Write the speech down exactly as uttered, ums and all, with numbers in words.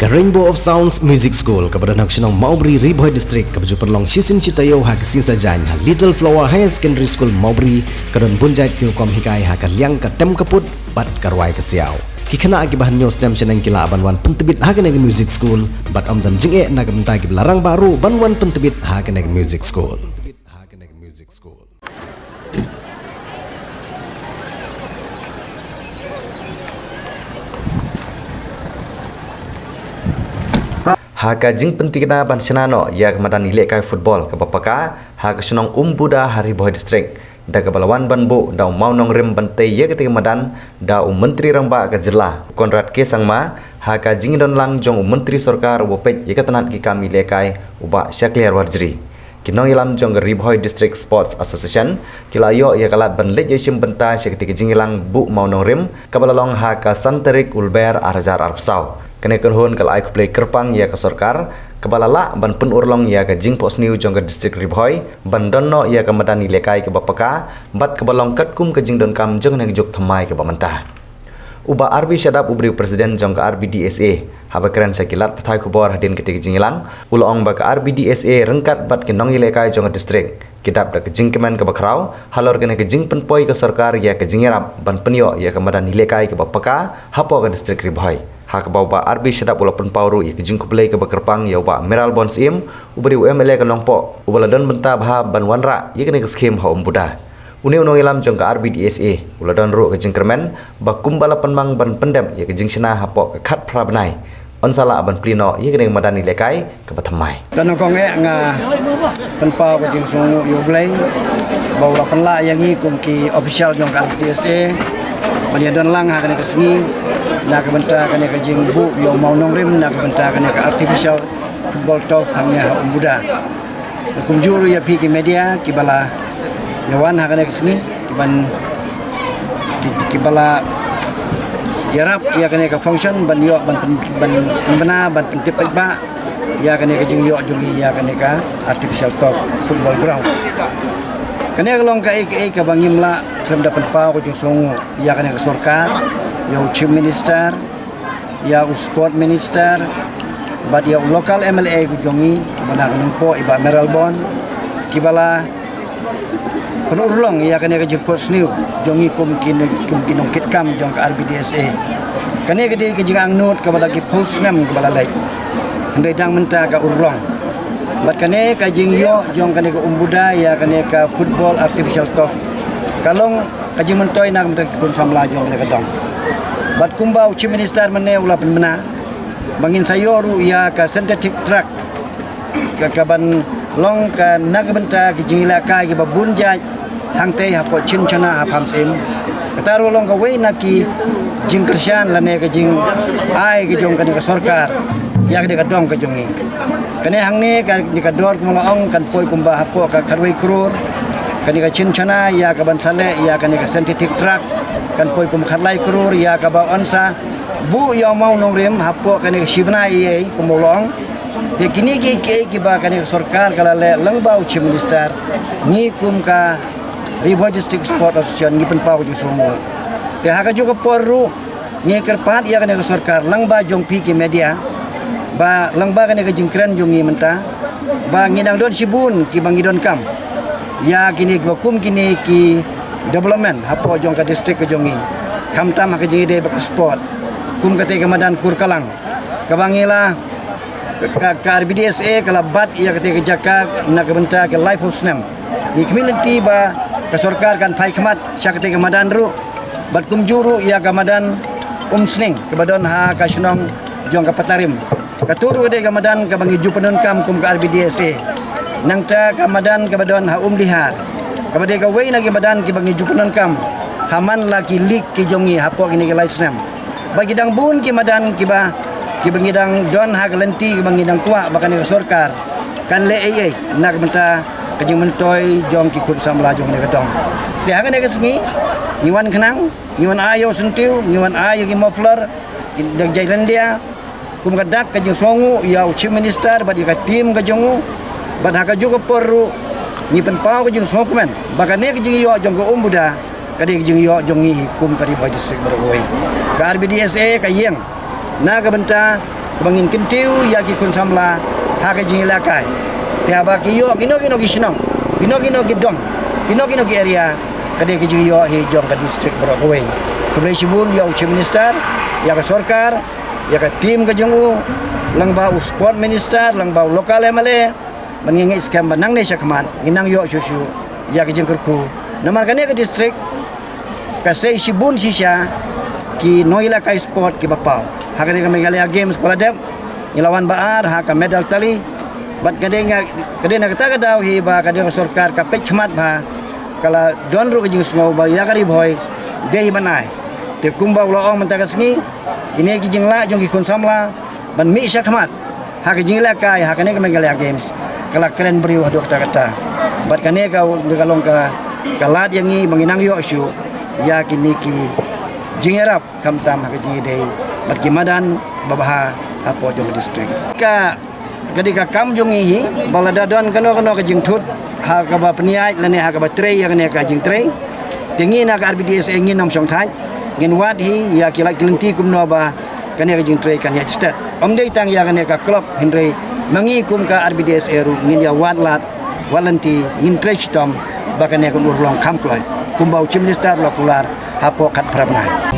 Ka Rainbow of Sounds Music School kaba don ha ka shnong Mawbri, Ri Bhoi District, kaba ju pynlong shisien shi taïew ha ka sngi Saitjaiñ ha Little Flower Higher Secondary School Mawbri, ka don bun jait ki rukom hikai ha ka liang ka tem ka pud bad ka rwai ka siaw. Ki khynnah kiba hynñiew snem shaneng ki lah ban wan pyntbit ha kane ka music school bad ym don jingeh na ka bynta kiba la rangbah ruh ban wan pyntbit ha kane ka music school. Ha ka jingpyntikna ban shna noh ïa ka madan ïalehkai football kaba paka ha ka shnong Umbuda ha Ri Bhoi District, da kaba la wan ban buh da u mawnongrim ban tei ïa katei ka madan da u Myntri Rangbah ka jylla Conrad K Sangma, ha ka jingdon lang jong u Myntri Sorkar uba peit ïa ka tnat ki kam ïalehkai, u Bah Shakliar Warjri. Ki nongïalam jong ka Ri Bhoi District Sports Association ki la ïoh ïa ka lad ban leit ïashim bynta sha katei ka jingïalang buh mawnongrim kaba la long ha ka san tarik u Lber ar hajar arphew saw. Kane ka kynhun ka la ai khublei kyrpang ïa ka sorkar kaba la lah ban pynurlong ïa ka jingphohsniew jong ka district Ri Bhoi ban don noh ïa ka madan ïalehkai kaba paka bad kaba long katkum ka jingdonkam jong kane ka juk thymmai kaba mynta. U Bah R B Shadap uba dei u president jong ka R B D S A, haba kren sha ki lad pathai khubor hadien katei ka jingïalang, u la ong ba ka R B D S A ryngkat bad ki nongïalehkai jong ka district ki dap da ka jingkmen kaba khraw halor kane ka jingpynpoi ka sorkar ïa ka jingïarap ban pynïoh ïa ka madan ïalehkai kaba paka hapoh ka district Ri Bhoi. Ha kaba u Bah R B Shadap u la pynpaw ruh ïa ka jingkhublei kaba kyrpang ïa u Bah Mayralborn Syiem, uba dei u M L A ka Nongpoh, uba la don bynta bha ban wanrah ïa kane ka skhim ha Umbuda. Une u nongïalam jong ka R B D S A u la don ruh ka jingkyrmen ba kumba la pynmang ban pyndep ïa ka jingshna hapoh ka khatphra bnai, yn sa lah ban plie noh ïa kane ka madan ïalehkai kaba thymmai. Te nyngkong eh nga pynpaw ka jingsngewnguh ïa U Blei ba u la pynlah ïa ngi kum ki official jong ka R B D S A ban ïadon lang ha kane ka sngi na ka bynta kane ka jingbuh ïa u mawnongrim na ka bynta kane ka artificial football turf hangne ha Umbuda. Kumjuh ruh ïa phi ki media kiba la ïa wan ha kane ka sngi, kiban, ki, kiba la ïarap ïa kane ka function ban ïoh ban pyn-, ban pynbna ban pyntip paidbah ïa kane ka jingïoh jong ngi ïa kane ka artificial turf football ground. Kane ka long kaei kaei kaba ngim lah khlem da pynpaw ka jingsngewnguh ïa kane ka sorkar, ïa u Chief Minister, ïa u Sport Minister bad ïa u local M L A ka jong ngi, ba na ka Nongpoh, i Bah Mayralborn, kiba la pynurlong ïa kane ka jingphohsniew jong ngi kum ki, kum ki nongkitkam jong ka R B D S A. Kane ka dei ka jingangnud kaba la ki phew snem kaba la leit, hynrei dang mynta ka urlong. Bad kane ka jingïoh jong kane ka Umbuda ïa kane ka football artificial turf ka long ka jingmyntoi na ka bynta ki khun samla jong kane ka dong. Bad kumba u Chief Minister mynne u la pynbna ba ngin sa ïoh ruh ïa ka synthetic track, ka, kaban long ka na ka bynta ki jingïalehkai kiba bun jait hangtei hapoh Chinchana ha Pahamsyiem. Kata ruh long kawei na ki jingkyrshan lane ka jingai ka jong kane ka sorkar ïa kane ka dong ka jong ngi. Kane hangne kane ka dor kumba la ong kan poi kumba hapoh ka khatwei klur. Kane ka Chinchana ïa kaban sa leh ïa kane ka synthetic track kan poi kumba khatlai klur, ïa kaba yn sa buh ïa u mawnongrim hapoh kane ka shi bnai ïa kumba la ong. Te kine kiei kiei kiba kane ka sorkar ka la leh lyngba u Chief Minister, ngi kum ka Ri Bhoi District Sport Association ngi pynpaw ka jingsngewnguh. Te ha kajuh ka por ruh ngi kyrpad ïa kane ka sorkar lyngba jong phi ki media, ba lyngba kane ka jingkren jong ngi mynta, ba ngi dang don shibun kiba ngi donkam ïa kine kiba kum kine ki development hapoh jong ka district ka jong ngi, khamtam ha ka jingïadei bad ka sport, kum katei ka madan Kurkalang kaba ngi la, ka, ka R B D S A ka la bat ïa katei ka jaka na ka bynta ka laiphew snem. Ngi khmih lynti ba ka sorkar kan phai khmat sha katei ka madan ruh, bad kumjuh ruh ïa ka madan Umsning kaba don ha ka shnong jong ka Patarim. Kato ruh ka dei ka madan kaba ngi ju pyndonkam kum ka R B D S A. Nangta ka madan kaba don ha Umdihar kaba dei kawei na ki madan kiba ngi ju pyndonkam ha man la ki league ki jong ngi hapoh kine ki lai snem. Bad ki dang bun ki madan kiba, kiba ngi dang don ha ka lynti kiba ngi dang kwah ba kane ka sorkar kan leh ei ei na ka bynta ka jingmyntoi jong ki khun samla jong kane ka dong. Te ha kane ka sngi ngi wan khnang, ngi wan ai ïa u syntiew, ngi wan ai ïa ki muffler, ki dak jait ryndia, kum ka dak ka jingsngewnguh ïa u Chief Minister bad ïa ka team ka jong u. Bad ha kajuh ka por ruh ngi pynpaw ka jingsngewkmen ba kane ka jingïoh jong ka Umbuda ka dei ka jingïoh jong ngi kum ka Ri Bhoi District baroh kawei. Ka R B D S A ka ïeng na ka bynta Ba ngin kyntiew ïa ki khun samla ha ka jingïalehkai. Te haba ki ïoh kino kino ki shnong, kino kino ki dong, kino kino ki area, ka dei ka jingïoh hi jong ka district baroh kawei. Khublei shibun ïa u Chief Minister, ïa ka sorkar, ïa ka team ka jong u, lyngba u Sport Minister, lyngba u local M L A, ban ngin ngeit skhem ba nangne shakhmat ngin nang ïoh shuh shuh ïa ka jingkyrkhu. Namar kane ka district ka sei shibun shisha ki nongïalehkai sport kiba paw. Ha kane ka Meghalaya Games ba la dep, ngi la wan ba ar ha ka medal tally. Bad ka dei nga, ka dei na kata ka daw hi ba ka dei ka sorkar ka peit khmat bha, ka la don ruh ka jingsngew ba ïa ka Ri Bhoi dei hi ban ai. Te kumba u la ong mynta ka sngi, kine ki jinglah jong ki khun samla ban mih shakhmat ha ka jingïalehkai ha kane ka Meghalaya Games ka la kren briew haduh katta katta. Bad kane ka, ka long ka, ka lad ïa ngi ba ngin nang ïoh shuh ïa kine ki jingïarap khamtam ha ka jingïadei bad ki madan babha hapoh jong ka district. Ka, ka dei ka kam jong ngi hi ba lada don kano kano ka jingthut ha kaba pynïaid lane ha kaba trei ïa kane ka jingtrei, te ngi na ka R B D S A ngin ym shong thait, ngin wad hi ïa ki lad ki lynti kumno ba kane ka jingtrei kan ïaid stet. Ym dei tang ïa kane ka club hynrei ma ngi kum ka R B D S A ruh ngin ïa wad lad wad lynti, ngin trei shitom ba kane kan urlong kham kloi kumba u Chief Minister u la kular hapoh khatphra bnai.